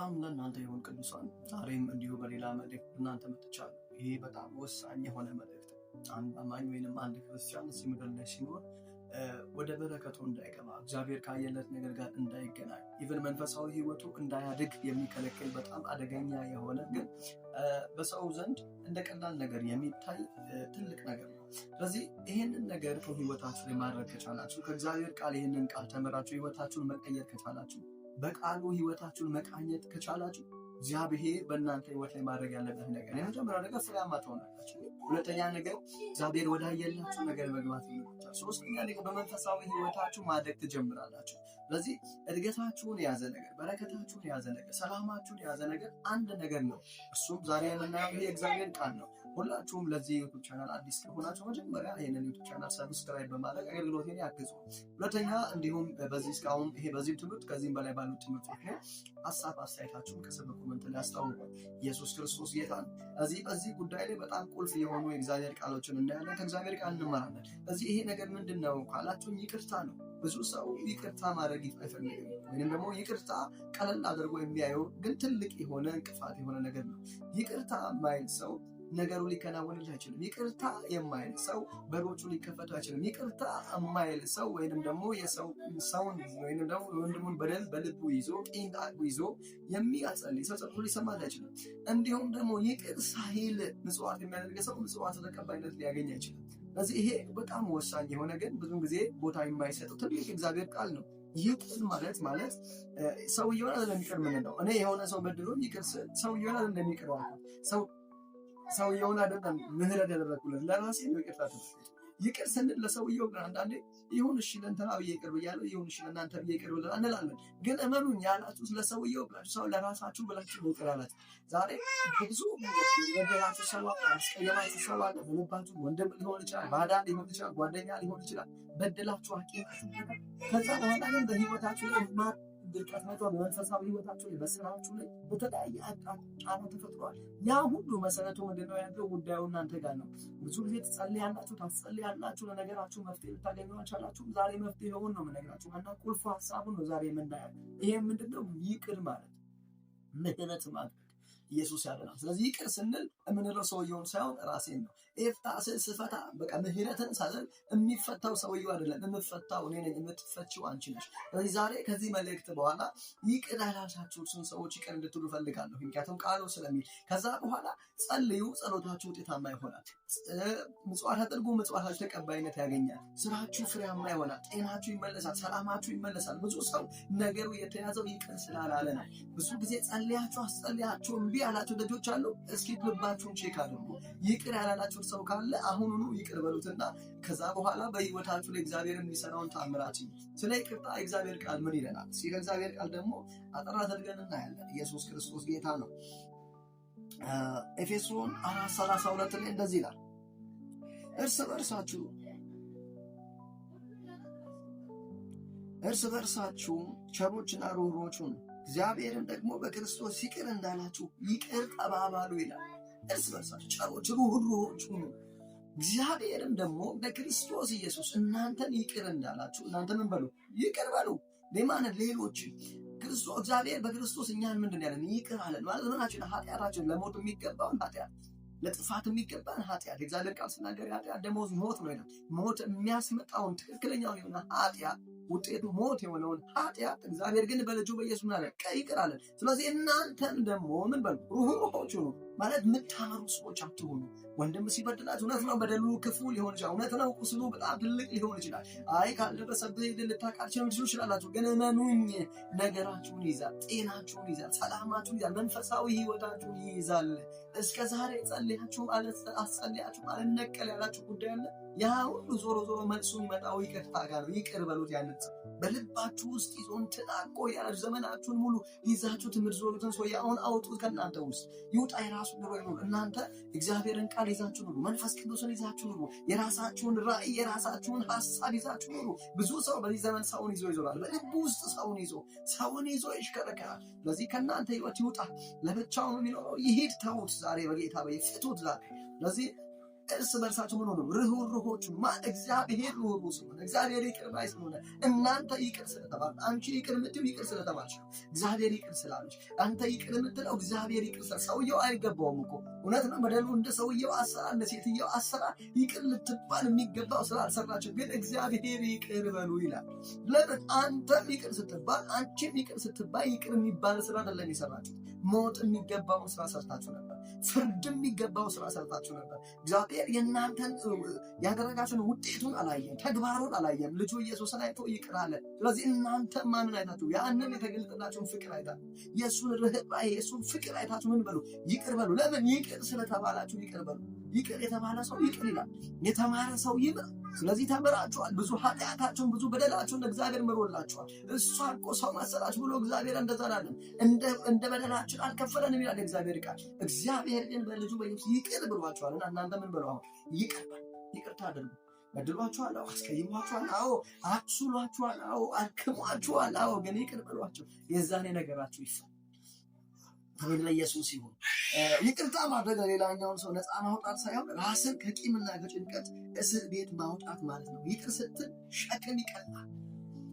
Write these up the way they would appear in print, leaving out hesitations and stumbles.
ሰላም ለእናንተ ይሁን ቅዱሳን። ዛሬም እንዲሁ በሌላ መልእክት እናንተ መጥቻለሁ። ይሄ በጣም ወሳኝ የሆነ መልእክት ነው። አንድ አማኝ ወይንም አንድ ክርስቲያን እዚህ ምድር ላይ ሲኖር ወደ በረከቱ እንዳይገባ፣ እግዚአብሔር ካየለት ነገር ጋር እንዳይገናኝ፣ even መንፈሳዊ ሕይወቱ እንዳያድግ የሚከለክል በጣም አደገኛ የሆነ ግን በሰው ዘንድ እንደ ቀላል ነገር የሚታይ ትልቅ ነገር ነው። ስለዚህ ይህንን ነገር ከህይወታችሁ ላይ ማድረግ ከቻላችሁ፣ ከእግዚአብሔር ቃል ይህንን ቃል ተምራችሁ ህይወታችሁን መቀየር ከቻላችሁ፣ በቃሉ ህይወታችሁን መቃኘት ከቻላችሁ፣ እግዚአብሔር በእናንተ ህይወት ላይ ማድረግ ያለበት ነገር የመጀመሪያው ነገር ፍሬያማ ትሆናላችሁ። ሁለተኛ ነገር እግዚአብሔር ወዳየላችሁ ነገር መግባት ይኖራችኋል። ሶስተኛ ነገር በመንፈሳዊ ህይወታችሁ ማደግ ትጀምራላችሁ። ስለዚህ እድገታችሁን የያዘ ነገር፣ በረከታችሁን የያዘ ነገር፣ ሰላማችሁን የያዘ ነገር አንድ ነገር ነው። እሱም ዛሬ የምናየው ይሄ የእግዚአብሔር ቃል ነው። ሁላችሁም ለዚህ YouTube channel አዲስ ከሆናችሁ መጀመሪያ ይህንን YouTube channel subscribe በማድረግ አገልግሎቴን ያግዙ። ሁለተኛ እንዲሁም በዚህ እስካሁን ይሄ በዚህም ትምህርት ከዚህም በላይ ባሉት ትምህርቶች ላይ ሀሳብ አስተያየታችሁን ከስር በ comment ላይ አስታውቁ። ኢየሱስ ክርስቶስ ጌታ ነው። በዚህ ጉዳይ ላይ በጣም ቁልፍ የሆኑ የእግዚአብሔር ቃሎችን እናያለን። ከእግዚአብሔር ቃል እንማራለን። እዚህ ይሄ ነገር ምንድን ነው ካላችሁኝ ይቅርታ ነው። ብዙ ሰው ይቅርታ ማድረግ አይፈልግም፣ ወይም ደግሞ ይቅርታ ቀለል አድርጎ የሚያየው ግን ትልቅ የሆነ እንቅፋት የሆነ ነገር ነው። ይቅርታ የማይል ሰው ነገሩ ሊከናወንልህ አይችልም። ይቅርታ የማይል ሰው በሮቹ ሊከፈቱ አይችልም። ይቅርታ የማይል ሰው ወይንም ደግሞ የሰውን ወይንም ደግሞ የወንድሙን በደል በልቡ ይዞ ቂም ይዞ የሚያጸልይ ሰው ጸሎቱ ሊሰማት አይችልም። እንዲሁም ደግሞ ይቅር ሳይል ምጽዋት የሚያደርግ ሰው ምጽዋት ተቀባይነት ሊያገኝ አይችልም። ስለዚህ ይሄ በጣም ወሳኝ የሆነ ግን ብዙ ጊዜ ቦታ የማይሰጠው ትልቅ እግዚአብሔር ቃል ነው። ይቅር ማለት ሰውየውን አይደለም ይቅር የምንለው። እኔ የሆነ ሰው በድሎኝ ይቅር ስል ሰውየውን አይደለም ይቅር ሰው ሰውየውን አይደለም ምህረት ያደረኩለት፣ ለራሴ ነው ይቅርታ። ይቅር ስንል ለሰውየው ግን አንዳንዴ ይሁን እሺ ለእንትና ብዬ ይቅር ብያለሁ፣ ይሁን እሺ ለእናንተ ብዬ ይቅር ብለናል እንላለን። ግን እመኑኝ ያላችሁት ለሰውየው ብላችሁ ሰው ለራሳችሁ ብላችሁ ነው ይቅር ያላችሁ። ዛሬ ብዙ የበደላችሁ ሰው አለ፣ ያስቀየማችሁ ሰው አለ። በልባችሁ ወንድም ሊሆን ይችላል፣ ባዳ ሊሆን ይችላል፣ ጓደኛ ሊሆን ይችላል። በደላችሁ አቂማችሁ። ከዛ በኋላ ግን በህይወታችሁ ላይ ድርቀት መጥቷል። በመንፈሳዊ ህይወታችሁ ላይ፣ በስራችሁ ላይ በተለያየ ጫና ተፈጥሯል። ያ ሁሉ መሰረቱ ምንድነው ያለው ጉዳዩ እናንተ ጋር ነው። ብዙ ጊዜ ትጸልያላችሁ፣ ታስጸልያላችሁ፣ ለነገራችሁ መፍትሄ ልታገኙ አልቻላችሁም። ዛሬ መፍትሄውን ነው የምነግራችሁ እና ቁልፉ ሀሳቡን ነው ዛሬ የምናየው። ይሄ ምንድነው? ይቅር ማለት፣ ምህረት ማድረግ። ኢየሱስ ያድናል። ስለዚህ ይቅር ስንል የምንለው ሰውየውን ሳይሆን ራሴን ነው። ኤፍታ ስል ስፈታ በቃ ምህረትን ሳደርግ የሚፈታው ሰውየው አይደለም፣ የምፈታው እኔ ነኝ፣ የምትፈችው አንቺ ነሽ። ስለዚህ ዛሬ ከዚህ መልእክት በኋላ ይቅር ያላላችሁትን ሰዎች ይቅር እንድትሉ እፈልጋለሁ። ምክንያቱም ቃሉ ስለሚል። ከዛ በኋላ ጸልዩ፣ ጸሎታችሁ ውጤታማ ይሆናል። ምጽዋት አድርጉ፣ ምጽዋታችሁ ተቀባይነት ያገኛል። ስራችሁ ፍሬያማ ይሆናል። ጤናችሁ ይመለሳል፣ ሰላማችሁ ይመለሳል። ብዙ ሰው ነገሩ የተያዘው ይቅር ስላላለ ነው። ብዙ ጊዜ ጸልያችሁ አስጸልያችሁ እምቢ ያላችሁ ልጆች አሉ። እስኪ ልባችሁን check አድርጉ። ይቅር ያላላችሁት ሰው ካለ አሁኑኑ ይቅር በሉትና ከዛ በኋላ በህይወታችሁ ላይ እግዚአብሔር የሚሰራውን ታምራት። ስለ ይቅርታ እግዚአብሔር ቃል ምን ይለናል? እስኪ ከእግዚአብሔር ቃል ደግሞ አጠር አድርገን እናያለን። ኢየሱስ ክርስቶስ ጌታ ነው። ኤፌሶን 4:32 ላይ እንደዚህ ይላል፣ እርስ በርሳችሁ ቸሮችና ርኅሩኆች ሁኑ፣ እግዚአብሔርን ደግሞ በክርስቶስ ይቅር እንዳላችሁ ይቅር ተባባሉ ይላል። እርስ በርሳችሁ ቸሮች ርኅሩኆች ሁኑ። እግዚአብሔርም ደግሞ በክርስቶስ ኢየሱስ እናንተን ይቅር እንዳላችሁ እናንተ ምን በሉ? ይቅር በሉ። ለማን? ሌሎችን። ክርስቶስ እግዚአብሔር በክርስቶስ እኛን ምንድን ያለን? ይቅር አለን ማለት ምናችን? ኃጢአታችን፣ ለሞት የሚገባውን ኃጢአት፣ ለጥፋት የሚገባን ኃጢአት። የእግዚአብሔር ቃል ስናገር ኃጢአት ደሞዝ ሞት ነው ይላል። ሞት የሚያስመጣውን ትክክለኛውን የሆነ ኃጢአት፣ ውጤቱ ሞት የሆነውን ኃጢአት እግዚአብሔር ግን በልጁ በኢየሱስ ምን አለ? ይቅር አለን። ስለዚህ እናንተም ደግሞ ምን በሉ? ርኅሩኆች ሁኑ። ማለት የምታመሩ ሰዎች አትሁኑ። ወንድም ሲበድላችሁ እውነት ነው በደሉ ክፉ ሊሆን ይችላል። እውነት ነው ቁስሉ በጣም ትልቅ ሊሆን ይችላል። አይ ካልደረሰብህ ልታውቃቸው ትችላላችሁ። ግን እመኑኝ ነገራችሁን ይይዛል፣ ጤናችሁን ይይዛል፣ ሰላማችሁን ይይዛል፣ መንፈሳዊ ህይወታችሁን ይይዛል። እስከ ዛሬ ጸልያችሁ አስጸልያችሁ አልነቀል ያላችሁ ጉዳይ አለ። ያ ሁሉ ዞሮ ዞሮ መልሱ የሚመጣው ይቅርታ ጋር ነው። ይቅር በሉት። ያንን በልባችሁ ውስጥ ይዞን ትጣቆ ያላችሁ ዘመናችሁን ሙሉ ይዛችሁት የምትዞሩትን ሰው አሁን አውጡት፣ ከእናንተ ውስጥ ይውጣ፣ የራሱ ኑሮ ይኑር። እናንተ እግዚአብሔርን ቃል ይዛችሁ ኑሩ። መንፈስ ቅዱስን ይዛችሁ ኑሩ። የራሳችሁን ራእይ፣ የራሳችሁን ሀሳብ ይዛችሁ ኑሩ። ብዙ ሰው በዚህ ዘመን ሰውን ይዞ ይዞራል። በልቡ ውስጥ ሰውን ይዞ ይሽከረከራል። ስለዚህ ከእናንተ ህይወት ይውጣ። ለብቻው ነው የሚኖረው። ይሄድ፣ ተዉት። ዛሬ በጌታ በይ ፍቱት ዛሬ። ስለዚህ እርስ በርሳችሁ ምን ሆኑ? ርኅሩኆች። እግዚአብሔር ርኅሩህ ስለሆነ፣ እግዚአብሔር ይቅር ባይ ስለሆነ፣ እናንተ ይቅር ስለተባል፣ አንቺ ይቅር የምትይው ይቅር ስለተባልሽ ነው። እግዚአብሔር ይቅር ስላለሽ አንተ ይቅር የምትለው እግዚአብሔር ይቅር ስላለ፣ ሰውየው አይገባውም እኮ፣ እውነት ነው። በደሉ እንደ ሰውየው አሰራር፣ እንደ ሴትየው አሰራር ይቅር ልትባል የሚገባው ስላልሰራችው፣ ግን እግዚአብሔር ይቅር በሉ ይላል። ለምን? አንተም ይቅር ስትባል አንቺም ይቅር ስትባይ ይቅር የሚባል ስራ አይደለም የሰራችሁት። ሞት የሚገባውን ስራ ሰርታችሁ ነበር። ፍርድ የሚገባው ስራ ሰርታችሁ ነበር። እግዚአብሔር የእናንተን ያደረጋችሁን ውጤቱን አላየም፣ ተግባሩን አላየም። ልጁ ኢየሱስን አይቶ ይቅር አለ። ስለዚህ እናንተ ማንን አይታችሁ? ያንን የተገለጠላችሁን ፍቅር አይታችሁ፣ የእሱን ርኅራኄ፣ የእሱን ፍቅር አይታችሁ ምን በሉ? ይቅር በሉ። ለምን? ይቅር ስለተባላችሁ ይቅር በሉ። ይቅር የተባለ ሰው ይቅር ይላል። የተማረ ሰው ይምራል። ስለዚህ ተምራችኋል። ብዙ ኃጢአታችሁን፣ ብዙ በደላችሁን እግዚአብሔር ምሮላችኋል። እሷ እኮ ሰው መሰላችሁ ብሎ እግዚአብሔር እንደዛ አላለም። እንደ በደላችን አልከፈለንም ይላል እግዚአብሔር ቃል። እግዚአብሔር ግን በልጁ በኢየሱስ ይቅር ብሏችኋል እና እናንተ ምን በሉ? አሁን ይቅር በሉ። ይቅርታ አድርጉ። በድሏችኋል፣ አዎ። አስቀይሟችኋል፣ አዎ። አቁስሏችኋል፣ አዎ። አድክሟችኋል፣ አዎ። ግን ይቅር በሏቸው። የዛኔ ነገራችሁ ይፈታል። ክብር ለኢየሱስ ይሁን። ይቅርታ ማድረግ ሌላኛውን ሰው ነፃ ማውጣት ሳይሆን ራስን ከቂምና ከጭንቀት እስር ቤት ማውጣት ማለት ነው። ይቅር ስትል ሸክም ይቀላል፣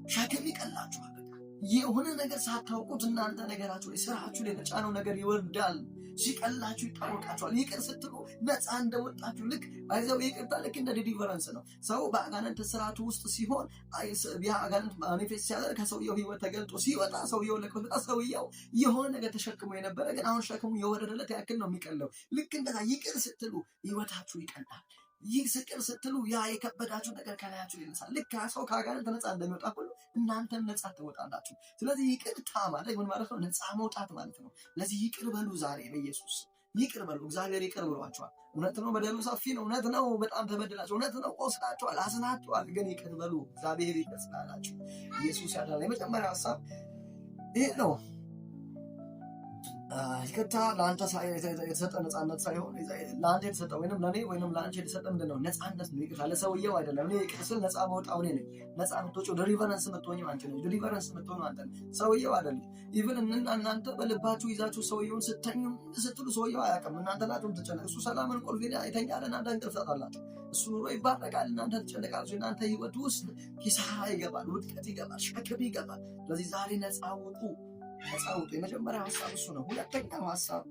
ሸክም ይቀላችኋል። በቃ የሆነ ነገር ሳታውቁት እናንተ ነገራችሁ ላይ፣ ስራችሁ ላይ የተጫነው ነገር ይወርዳል። ሲቀላችሁ ይታወቃችኋል። ይቅር ስትሉ ነፃ እንደወጣችሁ፣ ልክ by the way ይቅርታ ልክ እንደ deliverance ነው። ሰው በአጋንንት ስርዓቱ ውስጥ ሲሆን ያ አጋንንት manifest ሲያደርግ ከሰውየው ህይወት ተገልጦ ሲወጣ፣ ሰውየው ለቆ ሲወጣ፣ ሰውየው የሆነ ነገር ተሸክሞ የነበረ ግን አሁን ሸክሙ የወረደለት ያክል ነው የሚቀለው። ልክ እንደዛ ይቅር ስትሉ ህይወታችሁ ይቀላል። ይህ ይቅር ስትሉ ያ የከበዳችሁ ነገር ከላያችሁ ይነሳል። ልክ ሰው ከአጋንንት ነፃ እንደሚወጣ ሁሉ እናንተም ነፃ ትወጣላችሁ። ስለዚህ ይቅርታ ማለት ምን ማለት ነው? ነፃ መውጣት ማለት ነው። ስለዚህ ይቅር በሉ፣ ዛሬ በኢየሱስ ይቅር በሉ። እግዚአብሔር ይቅር ብሏችኋል። እውነት ነው፣ በደሉ ሰፊ ነው። እውነት ነው፣ በጣም ተበድላችሁ፣ እውነት ነው፣ ቆስላችኋል፣ አዝናችኋል። ግን ይቅር በሉ፣ እግዚአብሔር ይቅር ስላላችሁ። ኢየሱስ ያድናል። የመጀመሪያ ሀሳብ ይህ ነው። ይቅርታ ለአንተ የተሰጠ ነፃነት ሳይሆን፣ ለአንተ የተሰጠ ወይም ለእኔ ወይም ለአንቺ የተሰጠ ምንድን ነው? ነፃነት ነው። ይቅርታ ለሰውየው አይደለም። እኔ ይቅር ስል ነፃ መውጣው እኔ ነኝ። ነፃ የምትወጪው፣ deliverance የምትሆኚው አንቺ ነሽ። Deliverance የምትሆነው አንተ ነህ፣ ሰውየው አይደለም። Even እናንተ በልባችሁ ይዛችሁ ሰውየውን ስተኙ ስትሉ ሰውየው አያውቅም። እናንተ ናችሁ የምትጨነቅ። እሱ ሰላምን እንቅልፍ ይተኛል፣ እናንተ እንቅልፍ ታጣላችሁ። እሱ ኑሮ ይባረካል፣ እናንተ ትጨነቃላችሁ። እናንተ ህይወት ውስጥ ኪሳራ ይገባል፣ ውድቀት ይገባል፣ ሸክም ይገባል። ስለዚህ ዛሬ ነፃ ውጡ፣ ነፃ ውጡ። የመጀመሪያው ሀሳብ እሱ ነው። ሁለተኛው ሀሳብ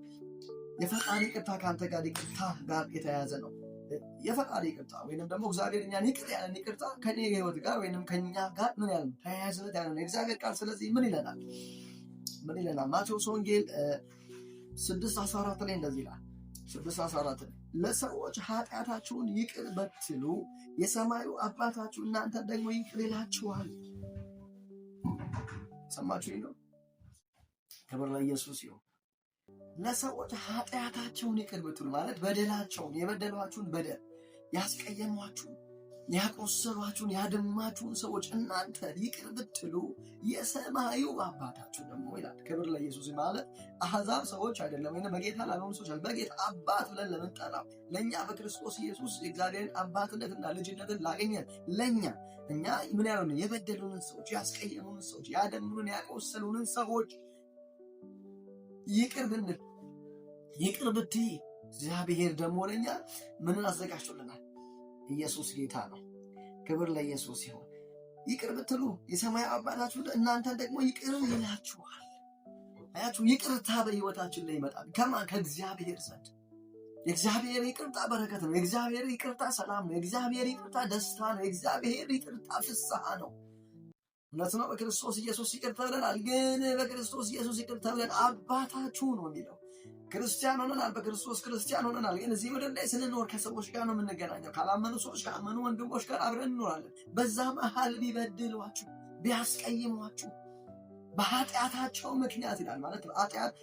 የፈጣሪ ይቅርታ ከአንተ ጋር ይቅርታ ጋር የተያያዘ ነው። የፈጣሪ ይቅርታ ወይንም ደግሞ እግዚአብሔር እኛን ይቅር ያለን ይቅርታ ከኔ ህይወት ጋር ወይንም ከኛ ጋር ምን ያለን ተያያዝነት ያለ ነው የእግዚአብሔር ቃል። ስለዚህ ምን ይለናል? ምን ይለናል? ማቴዎስ ወንጌል 6:14 ላይ እንደዚህ ይላል። 6:14 ላይ ለሰዎች ኃጢአታችሁን ይቅር ብትሉ የሰማዩ አባታችሁ እናንተን ደግሞ ይቅር ይላችኋል። ሰማችሁ ነው። ክብር ለኢየሱስ ይሁን። ለሰዎች ኃጢአታቸውን ይቅር ብትሉ ማለት በደላቸውን፣ የበደሏችሁን በደል፣ ያስቀየሟችሁን፣ ያቆሰሏችሁን፣ ያደማችሁን ሰዎች እናንተ ይቅር ብትሉ የሰማዩ አባታችሁ ደግሞ ይላል። ክብር ለኢየሱስ። ማለት አሕዛብ ሰዎች አይደለም፣ ወይም በጌታ ላልሆኑ ሰዎች፣ በጌታ አባት ብለን ለምንጠራው ለእኛ፣ በክርስቶስ ኢየሱስ የእግዚአብሔርን አባትነትና ልጅነትን ላገኘን ለእኛ፣ እኛ ምን ያልሆነ የበደሉንን ሰዎች፣ ያስቀየሙንን ሰዎች፣ ያደሙንን፣ ያቆሰሉንን ሰዎች ይቅር ብንል፣ ይቅር ብትይ እግዚአብሔር ደግሞ ለእኛ ምንን አዘጋጅቶልናል? ኢየሱስ ጌታ ነው። ክብር ለኢየሱስ ይሁን። ይቅር ብትሉ የሰማይ አባታችሁ እናንተን ደግሞ ይቅር ይላችኋል። አያችሁ፣ ይቅርታ በህይወታችን ላይ ይመጣል። ከማን? ከእግዚአብሔር ዘንድ። የእግዚአብሔር ይቅርታ በረከት ነው። የእግዚአብሔር ይቅርታ ሰላም ነው። የእግዚአብሔር ይቅርታ ደስታ ነው። የእግዚአብሔር ይቅርታ ፍስሐ ነው። እውነት ነው። በክርስቶስ ኢየሱስ ይቅር ተብለናል። ግን በክርስቶስ ኢየሱስ ይቅር ተብለን አባታችሁ ነው የሚለው። ክርስቲያን ሆነናል። በክርስቶስ ክርስቲያን ሆነናል። ግን እዚህ ምድር ላይ ስንኖር ከሰዎች ጋር ነው የምንገናኘው። ካላመኑ ሰዎች፣ ካመኑ ወንድሞች ጋር አብረን እንኖራለን። በዛ መሀል ቢበድሏችሁ፣ ቢያስቀይሟችሁ በኃጢአታቸው ምክንያት ይላል። ማለት ኃጢአት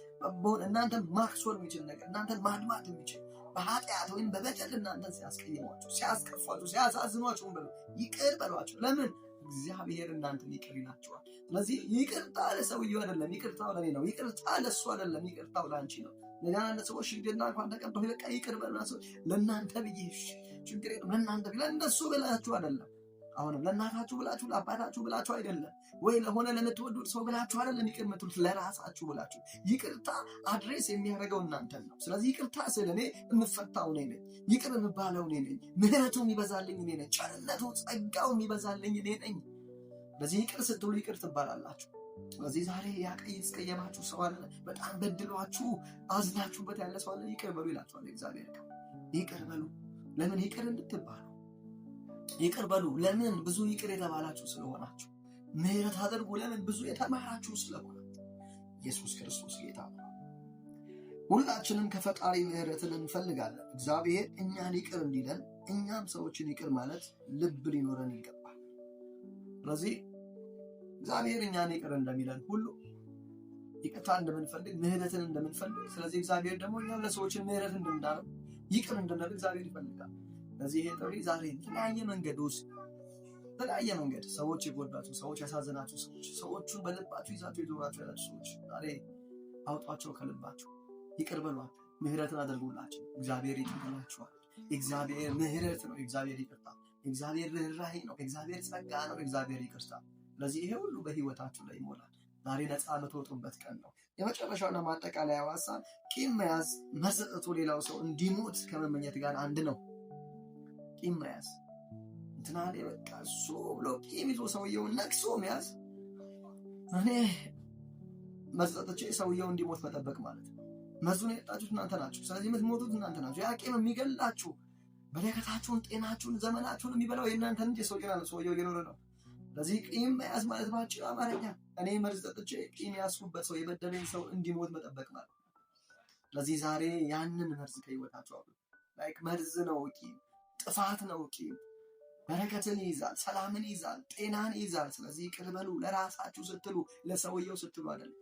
እናንተን ማክሰል የሚችል ነገር፣ እናንተን ማድማት የሚችል በኃጢአት ወይም በበደል እናንተን ሲያስቀይሟችሁ፣ ሲያስከፏችሁ፣ ሲያሳዝኗችሁ በሉ ይቅር በሏቸው። ለምን? እግዚአብሔር እናንተን ይቅር ይላችኋል። ስለዚህ ይቅርታ ለሰውየው አይደለም፣ ይቅርታው ለእኔ ነው። ይቅርታ ለእሱ አይደለም፣ ይቅርታው ለአንቺ ነው። ለአንዳንድ ሰዎች ሽምግልና እንኳን ተቀምጠው በቃ ይቅር በሉና ሰዎች ለእናንተ ብዬ ችግር የለም፣ ለእናንተ ብዬ፣ ለእነሱ ብላችሁ አይደለም። አሁንም ለእናታችሁ ብላችሁ ለአባታችሁ ብላችሁ አይደለም፣ ወይ ለሆነ ለምትወዱት ሰው ብላችሁ አይደለም ይቅር የምትሉት፣ ለራሳችሁ ብላችሁ። ይቅርታ address የሚያደርገው እናንተን ነው። ስለዚህ ይቅርታ ስል እኔ የምፈታው እኔ ነኝ፣ ይቅር የምባለው እኔ ነኝ፣ ምህረቱ የሚበዛልኝ እኔ ነኝ፣ ቸርነቱ ጸጋው የሚበዛልኝ እኔ ነኝ። ስለዚህ ይቅር ስትሉ ይቅር ትባላላችሁ። ስለዚህ ዛሬ ያስቀየማችሁ ሰው አለ፣ በጣም በድሏችሁ አዝናችሁበት ያለ ሰው አለ፣ ይቅር በሉ ይላችኋል እግዚአብሔር። ይቅር በሉ። ለምን? ይቅር እንድትባሉ። ይቅር በሉ። ለምን? ብዙ ይቅር የተባላችሁ ስለሆናችሁ። ምህረት አድርጉ። ለምን? ብዙ የተማራችሁ ስለሆናችሁ። ኢየሱስ ክርስቶስ ጌታ ነው። ሁላችንም ከፈጣሪ ምህረትን እንፈልጋለን። እግዚአብሔር እኛን ይቅር እንዲለን እኛም ሰዎችን ይቅር ማለት ልብ ሊኖረን ይገባል። ስለዚህ እግዚአብሔር እኛን ይቅር እንደሚለን ሁሉ ይቅርታ እንደምንፈልግ፣ ምህረትን እንደምንፈልግ፣ ስለዚህ እግዚአብሔር ደግሞ እኛም ለሰዎችን ምህረት እንድናደርግ፣ ይቅር እንድንል እግዚአብሔር ይፈልጋል። ስለዚህ ይሄ ጥሪ ዛሬ የተለያየ መንገድ ውስጥ፣ በተለያየ መንገድ ሰዎች የጎዳችሁ ሰዎች፣ ያሳዘናችሁ ሰዎች፣ ሰዎቹን በልባችሁ ይዛችሁ የዞራችሁ ያላችሁ ሰዎች ዛሬ አውጧቸው ከልባችሁ፣ ይቅር በሏቸው፣ ምህረትን አድርጉላቸው። እግዚአብሔር ይቅር ይላችኋል። እግዚአብሔር ምህረት ነው። እግዚአብሔር ይቅርታ፣ እግዚአብሔር ርኅራሄ ነው። እግዚአብሔር ጸጋ ነው። እግዚአብሔር ይቅርታ። ስለዚህ ይሄ ሁሉ በህይወታችሁ ላይ ይሞላል። ዛሬ ነፃ የምትወጡበት ቀን ነው። የመጨረሻውና ማጠቃለያው ሀሳብ ቂም መያዝ መርዝ ጠጥቶ ሌላው ሰው እንዲሞት ከመመኘት ጋር አንድ ነው። ቂም መያዝ፣ እንትና ላይ በቃ እሱ ብሎ ቂም ይዞ ሰውየውን ነክሶ መያዝ እኔ መርዝ ጠጥቼ ሰውየው እንዲሞት መጠበቅ ማለት ነው። መርዙን የጠጣችሁት እናንተ ናችሁ። ስለዚህ የምትሞቱት እናንተ ናችሁ። ያ ቂም የሚገላችሁ፣ በረከታችሁን፣ ጤናችሁን፣ ዘመናችሁን የሚበላው የእናንተን እንጂ ሰውየው እየኖረ ነው። ስለዚህ ቂም መያዝ ማለት ባጭሩ አማርኛ እኔ መርዝ ጠጥቼ ቂም ያስኩበት ሰው፣ የበደለኝ ሰው እንዲሞት መጠበቅ ማለት ነው። ስለዚህ ዛሬ ያንን መርዝ ከህይወታችሁ አውጡ። Like መርዝ ነው ቂም፣ ጥፋት ነው ቂም። በረከትን ይይዛል፣ ሰላምን ይይዛል፣ ጤናን ይይዛል። ስለዚህ ይቅር በሉ፣ ለራሳችሁ ስትሉ፣ ለሰውየው ስትሉ አይደለም።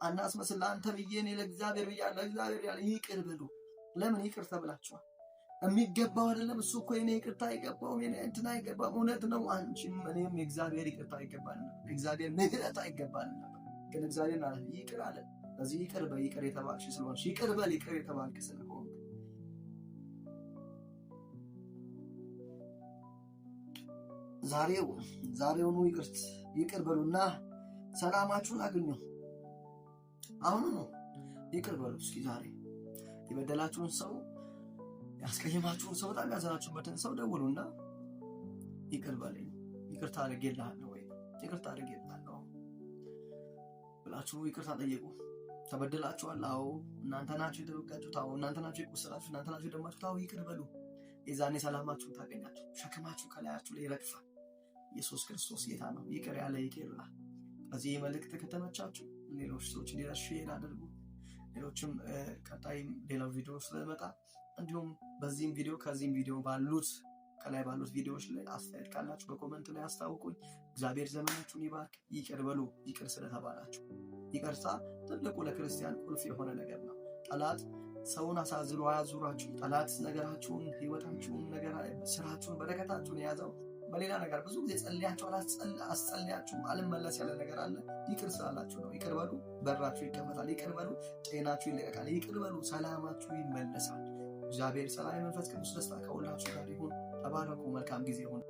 አናስመስል። ለአንተ ብዬ እኔ ለእግዚአብሔር ብያለሁ፣ ለእግዚአብሔር ብያለሁ። ይቅር በሉ። ለምን? ይቅር ተብላችኋል። የሚገባው አይደለም እሱ እኮ፣ የኔ ይቅርታ አይገባውም፣ የኔ እንትን አይገባም። እውነት ነው። አንቺም እኔም የእግዚአብሔር ይቅርታ አይገባንም፣ የእግዚአብሔር ምህረት አይገባንም ነበር። ግን እግዚአብሔር ማለት ይቅር አለ። ስለዚህ ይቅር በል፣ ይቅር የተባልሽ ስለሆንሽ፣ ይቅር በል፣ ይቅር የተባልክ ስለሆንክ። ዛሬውኑ ይቅር በሉና ሰላማችሁን አግኙ። አሁኑ ነው ይቅር በሉ። እስኪ ዛሬ የበደላችሁን ሰው፣ ያስቀየማችሁን ሰው፣ በጣም ያዘናችሁበትን ሰው ደውሉና ይቅር በለኝ፣ ይቅርታ አድርጌልሃለሁ ወይ ይቅርታ አድርጌልሃለሁ ብላችሁ ይቅርታ ጠይቁ። ተበድላችኋል። አዎ። እናንተ ናችሁ የተወጋችሁት። አዎ። እናንተ ናችሁ የቆሰላችሁ፣ እናንተ ናችሁ የደማችሁት። አዎ። ይቅር በሉ። የዛኔ ሰላማችሁን ታገኛችሁ። ሸክማችሁ ከላያችሁ ላይ ይረግፋል። ኢየሱስ ክርስቶስ ጌታ ነው። ይቅር ያለ ይቅር ይላል። በዚህ መልእክት ከተመቻችሁ ሌሎች ሰዎች እንዲደርስ share አድርጉ። ሌሎችም ቀጣይም ሌላው ቪዲዮ ስለመጣ፣ እንዲሁም በዚህም ቪዲዮ ከዚህም ቪዲዮ ባሉት ከላይ ባሉት ቪዲዮዎች ላይ አስተያየት ካላችሁ በ comment ላይ አስታውቁኝ። እግዚአብሔር ዘመናችሁን ይባርክ። ይቅር በሉ፣ ይቅር ስለተባላችሁ። ይቅርታ ትልቁ ለክርስቲያን ቁልፍ የሆነ ነገር ነው። ጠላት ሰውን አሳዝሎ አያዙራችሁ። ጠላት ነገራችሁን፣ ህይወታችሁን፣ ስራችሁን፣ በረከታችሁን የያዘው በሌላ ነገር፣ ብዙ ጊዜ ጸልያችሁ አስጸልያችሁ አልመለስ ያለ ነገር አለ። ይቅር ስላላችሁ ነው። ይቅር በሉ፣ በራችሁ ይከፈታል። ይቅር በሉ፣ ጤናችሁ ይለቀቃል። ይቅር በሉ፣ ሰላማችሁ ይመለሳል። እግዚአብሔር ሰላም፣ የመንፈስ ቅዱስ ደስታ ከሁላችሁ ጋር ይሁን። ተባረኩ። መልካም ጊዜ ይሁን።